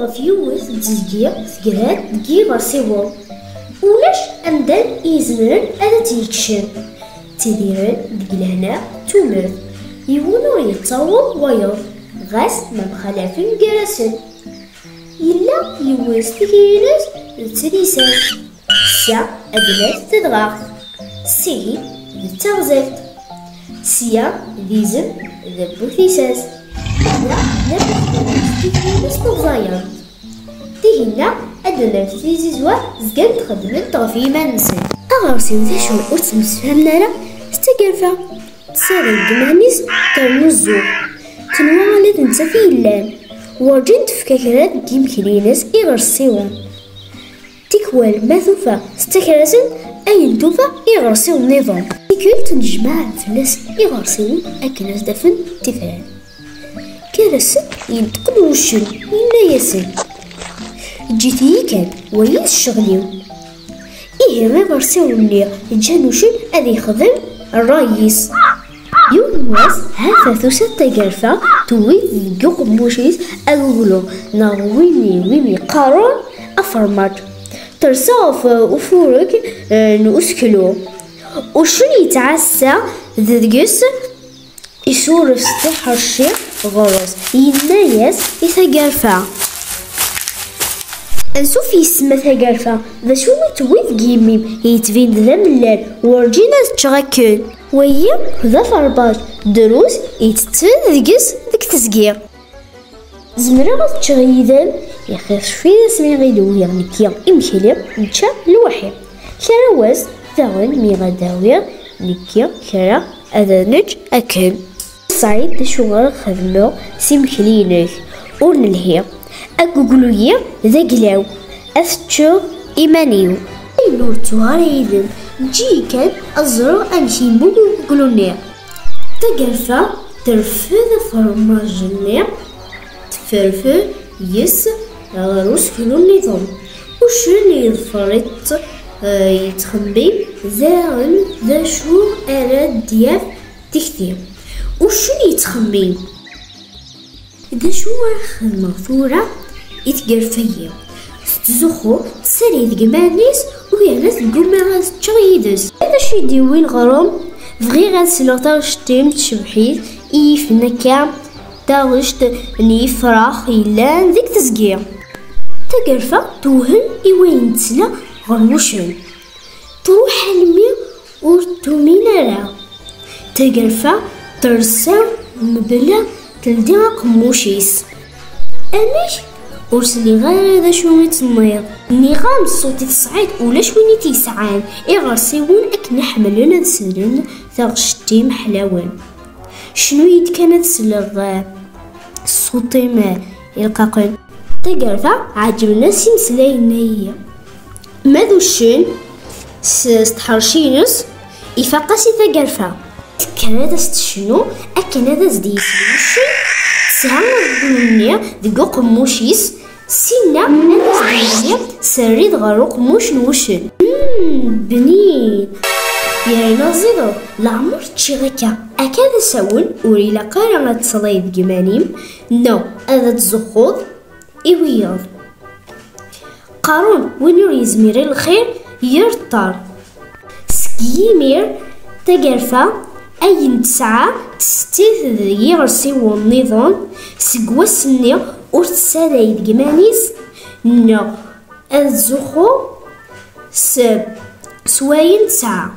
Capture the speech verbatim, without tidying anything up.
Ɣef yiwet n teẓgi tegra-d deg yiɣersiwen. Ulac amdan i izemren ad tt-yekcem. Ttidiren deg lehna d tumert. Yiwen ur yettaweḍ wayeḍ, ɣas ma mxalafen gar-asen. Yella yiwet tikli-ines d trisat. Ssa ad d-naf tadɣaɣt, ssid d taɣzalt, sya d izem d bu tisas. Yella d tikli-ines taẓayant. Tihinna ad d-naf tizizwa zgant xeddment ɣef yiman-nsent. Aɣersiw d acu ur ttemsefhamen ara s tagerfa. Tessarag deg iman-is ternu zzux. Tenwa ala d nettat i yellan. Werǧin tefka kra deg yimekli-ines iɣersiwen. Tikwal ma tufa tettak-asen ayen tufa iɣersiwen nniḍen. Tikkelt tennejmaɛ fell-as iɣersiwen akken ad s-d-afen tifrat. Gar-asen yenṭeq-d wuccen, yenna-yasen: "Ǧǧet-iyi kan, wagi d ccɣel-iw." Ihi iɣersiwen-nni ǧǧan uccen ad yexdem ṛṛay-is. Yiwen wass, ha-t-a tusa-d tagerfa, tewwi-d deg uqemmuc-is aguglu neɣ win, win yeqqaren afermaǧ. Tersa ɣef ufurek, eh, n useklu. Uccen yettɛassa deg-s, isuref s tiḥerci ɣur-s, yenna-yas i tagerfa: "Ansuf yes-m a tagerfa, d acu i tewwiḍ deg yimi-m? Yettbin-d d amellal, werǧin ad ččeɣ akken." "Wagi d aferbaǧ, drus i tetten deg-s deg teẓgi. Zemreɣ ad ččeɣ yid-m?" "Ixir cfiɣ asmi i d-wwiɣ nekki imekli, nečča lwaḥi. Kra wass daɣen mi ad d-awiɣ nekki kra ad nečč akken." "Saɛid, d acu ara xedmeɣ s imekli-inek? Ur nelhi. Aguglu-yi d aglaw, ad t-ččeɣ iman-iw." "Ayen ur ttuɣ ara yid-m, eǧǧ-iyi kan ad ẓreɣ amek yemmug uguglu-nni." Tagerfa terfed afermaj-nni, tefferfer yes ɣer useklu nniḍen. Uccen yeḍfer-itt, eh, yettxemmim daɣen d acu ara d-yaf tikti. Uccen yettxemmim: "D acu ara xedmeɣ tura i tgerfa-yi?" Tettzuxxu, tessali deg iman-is, u yerna teggumma ad teččeɣ yid-s. "D acu i d-yewwin ɣer-m? Bɣiɣ ad sleɣ taɣect-im tcebḥit i yifen akka, taɣect n yifrax yellan deg teẓgi." Tagerfa tewhem i wayen tesla ɣer wuccen. Truḥ almi ur tumin ara. Tagerfa tersa mebla teldi aqemmuc-is. "Amek? Ur sliɣ ara d acu i d-tenniḍ." "Nniɣ-am, ṣṣut i tesɛiḍ ulac win i t-yesɛan. Iɣersiwen akken i ḥemmlen ad slen taɣect-im ḥlawen. Cnu-yi-d kan ad sleɣ, eh, ṣṣut-im, eh, ilqaqen." Tagerfa ɛeǧben-as imeslayen-agi. Ma d uccen, s, s tḥerci-ines, ifaq-as i tagerfa. Tekker ad as-tecnu akken ad as-d-yesel wuccen, tesɛa aguglu-nni deg uqemmuc-is, sinna ad as-d-yini: "Serri-d ɣer uqemmuc n wuccen." "Hmm, bnin, yerna ẓideḍ, leɛmer ččiɣ akka. Akka d asawen, ur ilaq ara ad tesleḍ deg iman-im, neɣ ad tzuxxuḍ i wiyaḍ." Qqaren win ur yezmir i lxir, yir ṭṭar. Seg yimir, tagerfa ayen tesɛa tesetti-t deg yiɣersiwen nniḍen. Seg wass-nni ur tessalay deg iman-is, neɣ ad tzuxxu s, s wayen tesɛa.